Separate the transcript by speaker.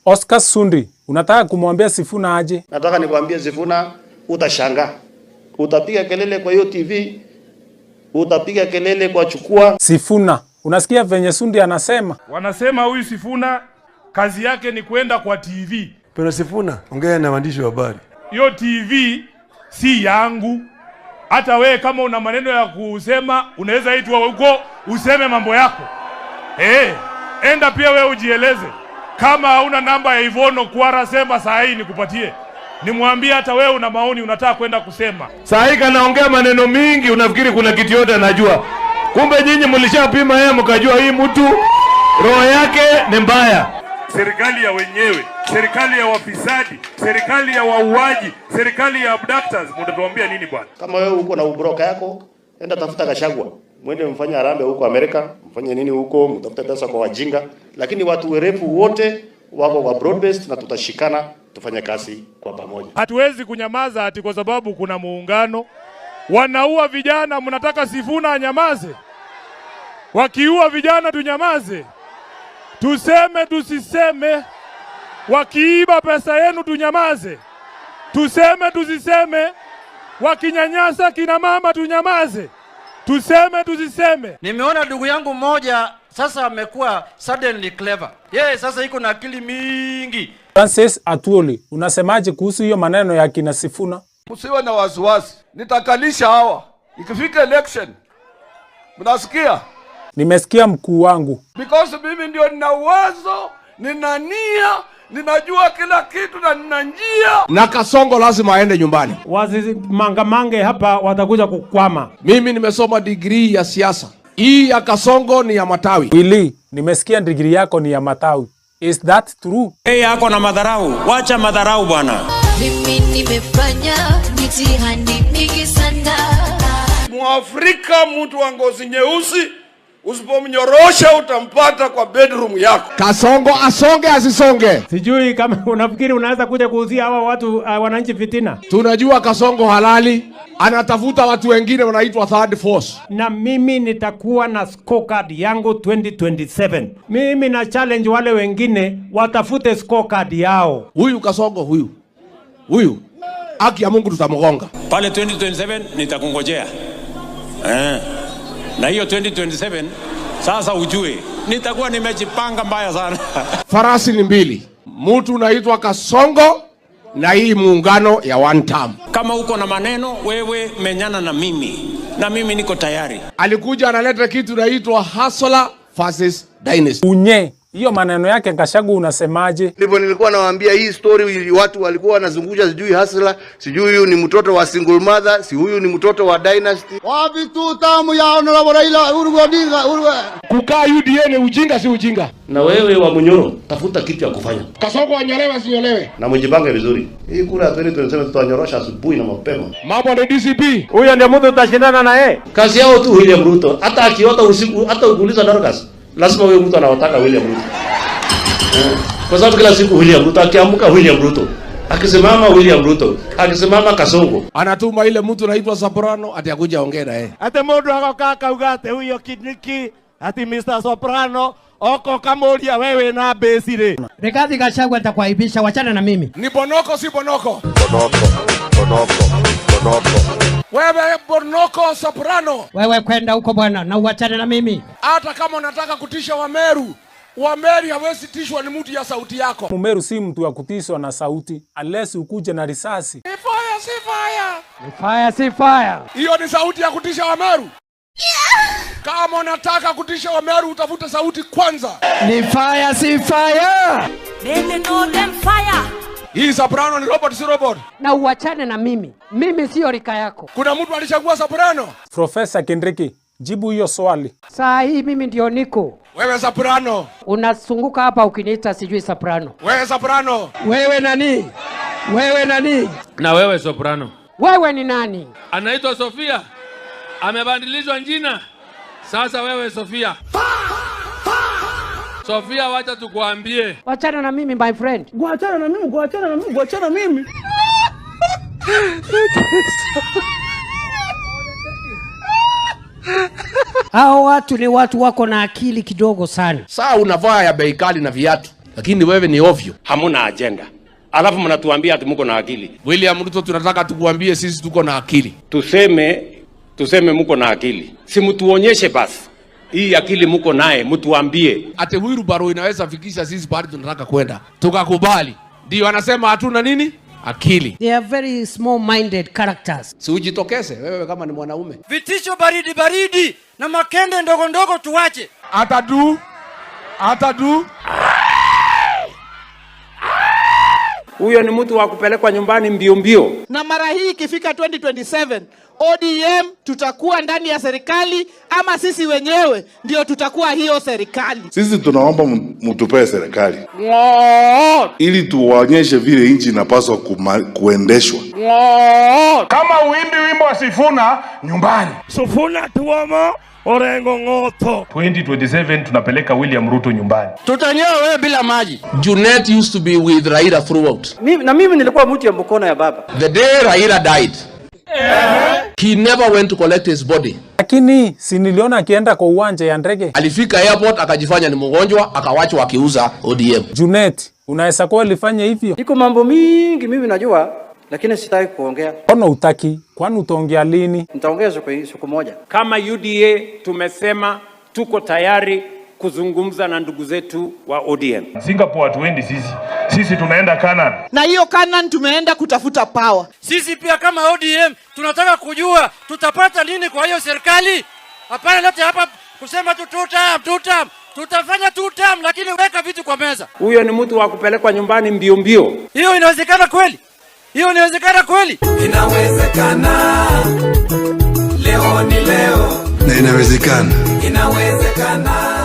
Speaker 1: Oscar Sudi, unataka kumwambia Sifuna aje?
Speaker 2: Nataka nikwambie Sifuna, utashangaa. Utapiga kelele kwa hiyo TV, utapiga kelele kwa jukwaa.
Speaker 1: Sifuna, unasikia venye Sudi anasema?
Speaker 3: Wanasema huyu Sifuna kazi yake ni kwenda kwa TV.
Speaker 4: Pero Sifuna, ongea na waandishi wa habari.
Speaker 3: Hiyo TV si yangu. Hata wewe kama una maneno ya kusema unaweza itwa huko useme mambo yako. Enda pia wewe ujieleze. Kama hauna namba ya Yvonne Okwara, sema saa hii nikupatie. Nimwambie hata wewe una maoni unataka kwenda kusema.
Speaker 5: Saa hii kanaongea maneno mingi, unafikiri kuna kitu yote anajua. Kumbe nyinyi mlishapima yeye mkajua hii mtu roho yake ni mbaya.
Speaker 3: Serikali ya wenyewe, serikali ya wafisadi, serikali ya wauaji, serikali ya abductors. Mtatuambia nini bwana?
Speaker 2: Kama wewe uko na ubroka yako, enda tafuta Gachagua. Mwende mfanye harambee huko Amerika, mfanye nini huko, mtafute pesa kwa wajinga. Lakini watu werevu wote wako kwa broad based na tutashikana tufanye kazi kwa pamoja.
Speaker 3: Hatuwezi kunyamaza ati kwa sababu kuna muungano. Wanaua vijana, mnataka Sifuna anyamaze? Wakiua vijana tunyamaze? Tuseme tusiseme? Wakiiba pesa yenu tunyamaze? Tuseme tusiseme? Wakinyanyasa kina mama tunyamaze? Tuseme tusiseme?
Speaker 6: Nimeona ndugu yangu mmoja sasa amekuwa suddenly clever. Yeye sasa iko na akili mingi.
Speaker 1: Francis Atwoli, unasemaje kuhusu hiyo maneno ya kina Sifuna?
Speaker 7: Msiwe na wasiwasi, nitakalisha hawa ikifika election. Mnasikia?
Speaker 1: Nimesikia mkuu wangu.
Speaker 7: Because mimi ndio nina uwezo, nina nia, ninajua kila kitu na nina njia.
Speaker 8: Na Kasongo lazima aende nyumbani.
Speaker 9: Wasimangamange hapa watakuja kukwama.
Speaker 8: Mimi nimesoma degree ya siasa. Hii ya Kasongo ni ya matawi.
Speaker 1: Willy, nimesikia degree yako ni ya matawi. Is that true?
Speaker 10: Yeye ako na madharau. Wacha madharau bwana.
Speaker 11: Mimi nimefanya mitihani mingi sana.
Speaker 7: Mwafrika mtu wa ngozi nyeusi usipomnyorosha utampata kwa bedroom yako.
Speaker 8: Kasongo asonge asisonge.
Speaker 9: Sijui kama unafikiri unaweza kuja kuuzia hawa watu wananchi fitina.
Speaker 8: Tunajua Kasongo halali, anatafuta watu wengine wanaitwa third force.
Speaker 9: Na mimi nitakuwa na scorecard yangu 2027. Mimi na challenge wale wengine watafute scorecard yao.
Speaker 8: Huyu Kasongo huyu. Huyu. Haki ya Mungu tutamgonga.
Speaker 10: Pale 2027 nitakungojea. Na hiyo 2027 sasa ujue nitakuwa nimejipanga mbaya sana.
Speaker 8: Farasi ni mbili. Mtu unaitwa Kasongo na hii muungano ya one term.
Speaker 10: Kama uko na maneno wewe menyana na mimi, na mimi niko tayari.
Speaker 8: Alikuja analeta kitu inaitwa Hustler versus Dynasty.
Speaker 1: Unye, hiyo maneno yake Gachagua unasemaje?
Speaker 2: Ndipo nilikuwa nawaambia hii story, watu walikuwa wanazungusha sijui hustler, sijui huyu ni mtoto wa single mother, si huyu ni mtoto wa dynasty.
Speaker 12: Wapi tu tamu ya Honorable Raila Uhuru Odinga Uhuru.
Speaker 8: Kukaa UDA ni ujinga si ujinga?
Speaker 2: Na wewe wa Munyoro, tafuta kitu ya kufanya.
Speaker 8: Kasongo anyolewe asinyolewe?
Speaker 2: Na mjipange vizuri. Hii kura ya 2027 tutanyorosha asubuhi na mapema.
Speaker 8: Mambo ni DCP.
Speaker 9: Huyo ndio mtu utashindana na yeye.
Speaker 2: Kazi yao tu William Ruto. Hata akiota usiku, hata ukiuliza Dorcas, lazima huyo mtu anawataka William Ruto. Kwa sababu kila siku William Ruto akiamka William Ruto. Akisimama William Ruto, akisimama Kasongo.
Speaker 8: Anatuma ile mtu anaitwa Soprano ati akuja ongea na yeye.
Speaker 6: Ate mundu agoka akauga ati huyo Kindiki ati Mr. Soprano oko kamuria wewe na base ri.
Speaker 13: Rigathi Gachagua nitakuaibisha, wachana na mimi.
Speaker 8: Ni Bonoko si Bonoko?
Speaker 7: Bonoko, Bonoko, Bonoko.
Speaker 8: Wewe Bonoko Soprano.
Speaker 13: Wewe kwenda huko bwana na uachane na mimi.
Speaker 8: Hata kama unataka kutisha Wameru, Wameru hawezi tishwa ni mtu ya sauti yako.
Speaker 1: Mumeru si mtu wa kutishwa na sauti unless ukuje na risasi.
Speaker 8: Ni fire si fire.
Speaker 13: Ni fire si fire.
Speaker 8: Hiyo ni sauti ya kutisha Wameru. Kama unataka kutisha Wameru utafute sauti kwanza.
Speaker 13: Ni fire si fire.
Speaker 11: They know them fire.
Speaker 8: Hii Soprano ni robot si robot?
Speaker 13: Na uachane na mimi. Mimi sio rika yako.
Speaker 8: Kuna mtu alichagua Soprano?
Speaker 1: Profesa Kindiki, jibu hiyo swali.
Speaker 13: Saa hii mimi ndio niko.
Speaker 8: Wewe Soprano.
Speaker 13: Unazunguka hapa ukiniita sijui Soprano.
Speaker 8: Wewe Soprano.
Speaker 13: Wewe nani? Wewe nani?
Speaker 14: Na wewe Soprano.
Speaker 13: Wewe ni nani?
Speaker 14: Anaitwa Sofia. Amebadilishwa jina. Sasa wewe Sofia. Sofia, wacha tukuambie.
Speaker 13: Wachana na mimi my friend.
Speaker 15: Kuachana na mimi, kuachana na mimi, kuachana na mimi.
Speaker 13: Hao watu ni watu wako na akili kidogo sana.
Speaker 8: Saa unavaa ya bei kali na viatu.
Speaker 16: Lakini wewe ni ovyo.
Speaker 17: Hamuna agenda, alafu mnatuambia ati mko na akili.
Speaker 16: William Ruto, tunataka tukuambie sisi tuko na akili.
Speaker 17: Tuseme mko na akili, si mtuonyeshe basi hii akili mko naye, mtuambie.
Speaker 16: Ati wheelbarrow inaweza fikisha sisi pahali tunataka kwenda, tukakubali. Ndio anasema hatuna nini akili.
Speaker 13: They are very small minded characters.
Speaker 16: Si ujitokeze wewe kama ni mwanaume.
Speaker 18: Vitisho baridi baridi na makende ndogo ndogo tuwache.
Speaker 7: Atadu, atadu.
Speaker 9: Huyo ni mtu wa kupelekwa nyumbani mbio mbio.
Speaker 19: Na mara hii ikifika 2027 ODM tutakuwa ndani ya serikali ama sisi wenyewe ndio tutakuwa hiyo serikali.
Speaker 20: Sisi tunaomba mtupee serikali ili tuwaonyeshe vile nchi inapaswa kuendeshwa.
Speaker 3: Kama uimbi wimbo wa Sifuna nyumbani.
Speaker 6: Sifuna tuomo Orengo ng'oto.
Speaker 3: 2027 tunapeleka William Ruto nyumbani.
Speaker 18: Tutanyoa wewe bila maji.
Speaker 16: Junet used to be with Raila throughout.
Speaker 18: Mimi, na mimi nilikuwa mtu ya mkono ya baba.
Speaker 16: The day Raila died, he never went to collect his body.
Speaker 1: Lakini si niliona akienda kwa uwanja ya ndege.
Speaker 16: Alifika airport akajifanya ni mgonjwa, akawachwa akiuza ODM.
Speaker 1: Junet, unaweza kuwa ulifanya hivyo?
Speaker 18: Iko mambo mingi mimi najua, lakini sitaki kuongea.
Speaker 1: Mbona utaki? Kwani utaongea lini?
Speaker 18: Nitaongea siku moja.
Speaker 9: Kama UDA tumesema tuko tayari kuzungumza na ndugu zetu wa ODM.
Speaker 3: Singapore hatuendi sisi, sisi tunaenda Canaan.
Speaker 19: Na hiyo Canaan tumeenda kutafuta power.
Speaker 18: Sisi pia kama ODM tunataka kujua tutapata nini kwa hiyo serikali. Hapana lete hapa kusema tu two term, two term. Tutafanya two term, lakini weka vitu kwa meza.
Speaker 9: Huyo ni mtu wa kupelekwa nyumbani mbio mbio.
Speaker 18: Hiyo inawezekana kweli? Hiyo inawezekana kweli?
Speaker 7: Inawezekana. Leo ni leo.
Speaker 4: Na inawezekana.
Speaker 7: Inawezekana.